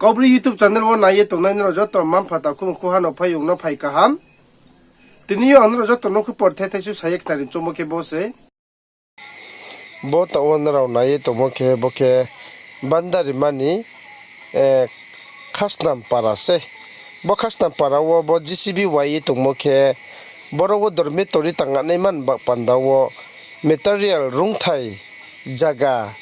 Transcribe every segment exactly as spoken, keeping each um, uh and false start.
Kaubru YouTube channel wo nai ye tongnai nrao joto mma-mpha takhu mkhu ha no phaiyong no phai kaham. Tini yo ang nrao joto no khupor thethai su sa ye khnari choungmo khe bo se. Bo taoh wo nrao nai ye tongmo khe bo khe Bandarimani, eh, Khasnam para se. Bo Khasnam para wo bo J C B wai ye tongmo khe, boro wo dormitory tangnaima ni ba panda wo material rungthai zaga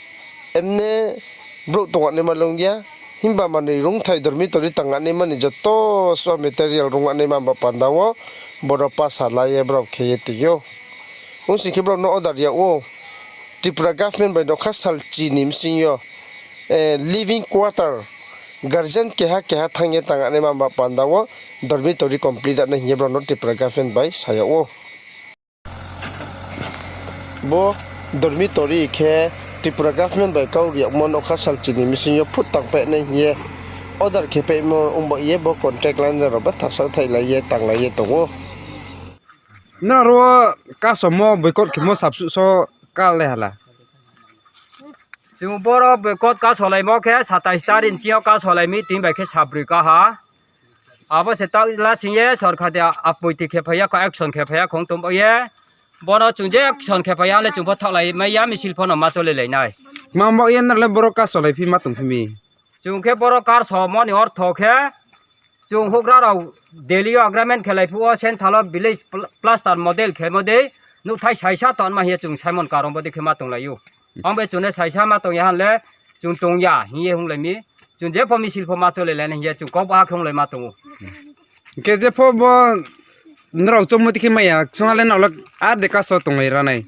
emne brouh tongnaima lung ya, himba manoi rungthai dormitory tangnaima ni joto so material rungnaima ba panda wo boro pasa la ye brao khe ye tong ou. Ong sing khe brao no order yag ou, Tripura government bai nokha salchi ni bsing yo, eh, living quarter, guardian keha keha thanng ye tangnaima ba panda wo dormitory complete nai hing ye brao no Tripura government bai sa yag ou. Bo dormitory khe Tripura government bai kau ri yagmo nokha salchi ni bsing yo phut tangpai nai hing ye order khe paimo ong ba ye bo contract line rao ba thasaoh thailai ye tanglai ye tong ou. Nrao ro kasomo boycott khemo sabsuh so kal le hala. Chung boro boycott kasolaimo khe satais tarin ching yo kasolai mi, tini bai khe sabroi ka ha. Abo se taoh lasing ye sorkar de apoiti khe phai ya kho, action khe phai ya kho ong tong ba ye. Bono chung je action khe phai ya le chung pho thaohlai mai ya, misil pho no ma cholelai nai. Tma ba ye nrao le boro kasolai phi ma tong phi mi? Chung khe boro kasomo ni ortho khe, chung houhgra rao Delhi yo agreement khelai phuh wo central wo village pl-, plaster model khemo dei, nouhthai saisa tonma hing ye chung Simon Karong bo dei khe ma tonglai ou. Ang bai chung ne saisa ma tong ya han le, chung tong ya hing ye hunglai mi. Chung jepho misil pho ma cholelai nai hing ye chung kau baha khe onglaima tong ou. Hing khe jepho bo nrao choungmo dei khe mai ya, chung ha le nrao le ar de kaso tonglai ra nai.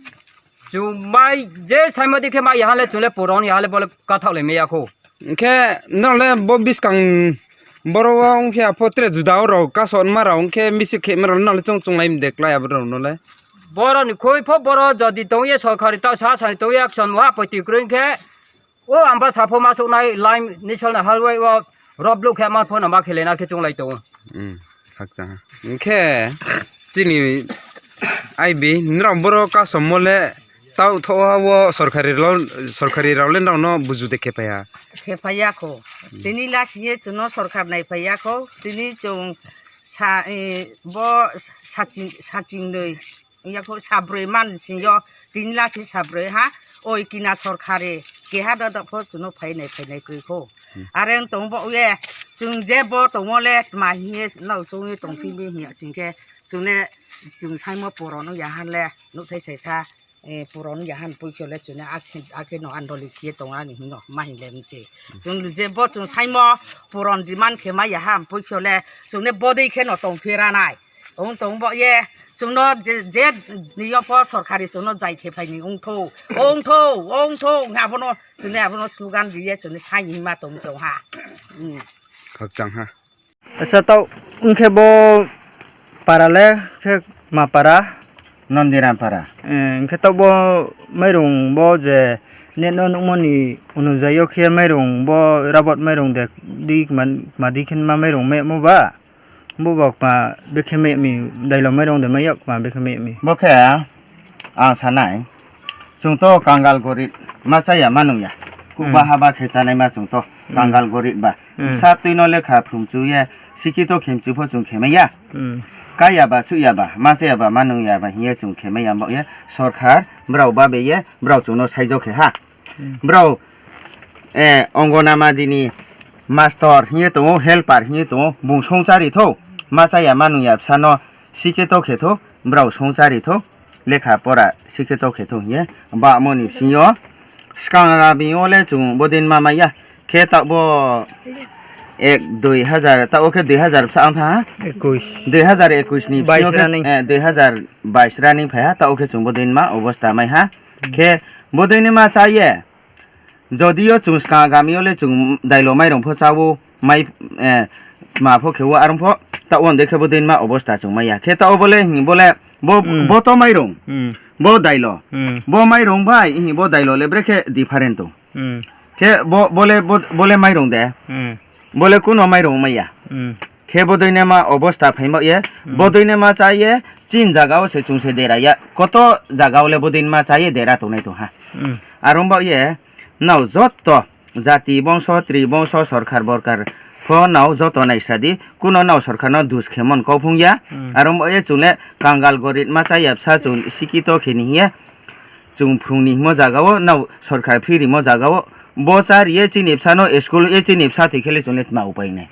Chung mai je saimo dei khe mai ya ha le, chung le puron ya ha le, bo le kathaohlai mai ya khou. Hing khe nrao le bo buskang boro wo ong khe apho tre juda wo rao kaso nma rao ong khe misil khema rao le nrao le choung chounglai mi de klái abo rao no le. Boro ni khui pho boro jodi tong ye sorkari taoh sa sa ni tong ye action wa apoiti kroi khe, o amba sa pho ma souhnai line national highway wo road block khe ma pho no ma khelai na khe chounglai tong ou. Khakchang ha. Hing khe chini ibi nrao boro kasomo le taoh thoh ha wo sorkari rao, sorkari rao le nrao no buzu de khe phai ha? Khe phai ya khou. Tini lasing ye chung no sorkar naiphai ya khou. Tini chung sa, eh, bo saching, sachingnoi ya khou, sabroi man sing yo, tini lasing sabroi ha, oi kina sorkari, keha dodo pho chung no phainai phainai kroi khou. Are ong tong bo ye, chung je bo tongmo le tma hing ye nrao choung ye tongphi mi hing ya sing khe, chung ne, chung saimo puron ong ya han le, nouhthai saisa, eh, puron ong ya han poicho le chung ne akhe, akhe no andoli khe ye tong ani hing no, ma hing le mse. Chung je bo chung saimo puron demand khe mai ya ha poicho le, chung ne bodei khe no tongphi ra nai. Ong tong bo ye, chung no je, je ni yo pho sorkari chung no jai khe phai ni ong thou, ong thou, ong thou, abo no, chung ne abo no slogan ri ye chung ne sai ni ma tong chung ha. Khakchang ha. Asa taoh, ong khe bo para le khe ma para? Nondiram para. Eh, ong khe taoh bo mairung bo je net no nuhmo ni onujai yo khe mairung bo rabot mairung de di kma, kma di khe ma mairung maimo ba? Bo ba kma bekhe mai mi, dailo mairung de mai ya kma bekhe mai mi. Bo khe ang sa nai, chung to kangal gorib, ma cha ya ma nung ya. Kuba haba khe chánaima chung to kangal gorib ba. Bsa tui no lekha phrungchu ye, sikito khemchu pho chung khe mai ya. Ká ya ba, suh ya ba, ma cha ya ba, ma nung ya ba hing ye chung khe mai ya bo ye, sorkar brao babe ye, brao chung no saijo khe ha. Brao, eh, Anganwadi ni master hing ye tong ou, helper hing ye tong ou, bung songchari thou, ma cha ya ma nung ya bsa no sikito khe thou, brao songchari thou, lekha pora sikito khe thou hing ye, bamo ni bsing yo, skang rami yo le chung bodei ma mai ya, khe taoh bo ek, dui hajar, taoh wo khe dui hajar bsa ong thanng ha? Dui hajar ekush ni bsing yo khe, eh, dui hajar bais running phai ha, taoh wo khe chung bodei ma obosta mai ha. Khe bodei ma chá ye, jodi yo chung skang gami yo le chung dailo mairung pho chá ou, mai, eh, tma pho khe ou, arong pho, taoh wo de khe bodei ma obosta chung mai ya. Khe taoh wo bo le hing, bo le, bo, bo to mairung, bo dailo, bo mairung bai hing bo dailo le brekhe different tong. Khe bo, bo le, bo, bo le mairung de. Bo le kuno mairung mai ya. Khe bodei ma obosta phai ma ye, bodei ma chá ye, chini zaga wo se chung se dera ya. Koto zaga wo le bodei ma chá ye dera tongnai tong ha. Arong ba ye, nrao joto jati bongso, tri bongso, sorkar borkar, Pho nrao joto naisra di, kuno nrao sorkar no dus khemo ni kauphung ya. Aro bo ye chung le kangal gorit ma chá ya bsa chung sikito khe ni hing ye, chung phrung ni hingmo zaga wo, nrao sorkar free rimo zaga wo, bo chári ye chini bsa no school ye chini bsa thoi khe le chung le tma upai nai.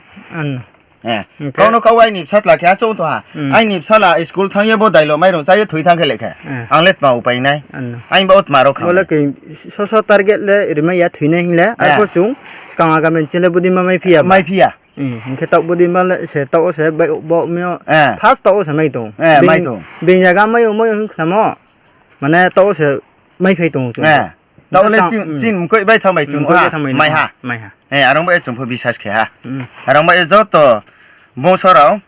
Kau no kau aini bsa tla khe ha choung tong ha. Aini bsala school thanng ye bo dailo mairung chá ye thoi thanng khe le khe, ang le tma upai nai. Aini ba wo tma rao kha. Bo le khe soso target le rimai ya thoi nai hing le. Arpho chung skang agami chini le bodei ma maiphi ya. Hing khe taoh bodei ma le se taoh wo se bai bo mi yo. First taoh wo se mai tong. Being zaga mai yo mai yo hing khnamo. Mane taoh wo se maiphai tong chung. Taoh le chini mkoih bai thanng bai chung mai ha. Aro ba ye chung pho bisas khe ha. Aro ba ye joto bongso rao,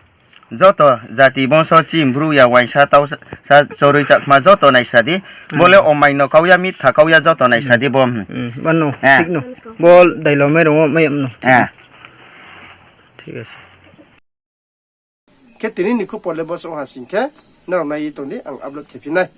joto jati bongso chini Bru ya uaingsa, tau sa, choroi chakma joto naisra di. Bo le omai no kau ya, mitha kau ya joto naisra di bo. Bo dailo mairung wo mai ya mno. Khe tini ni khupor le bo se ong ha sing khe, nrao nai ye tong di, ang upload khe phi nai.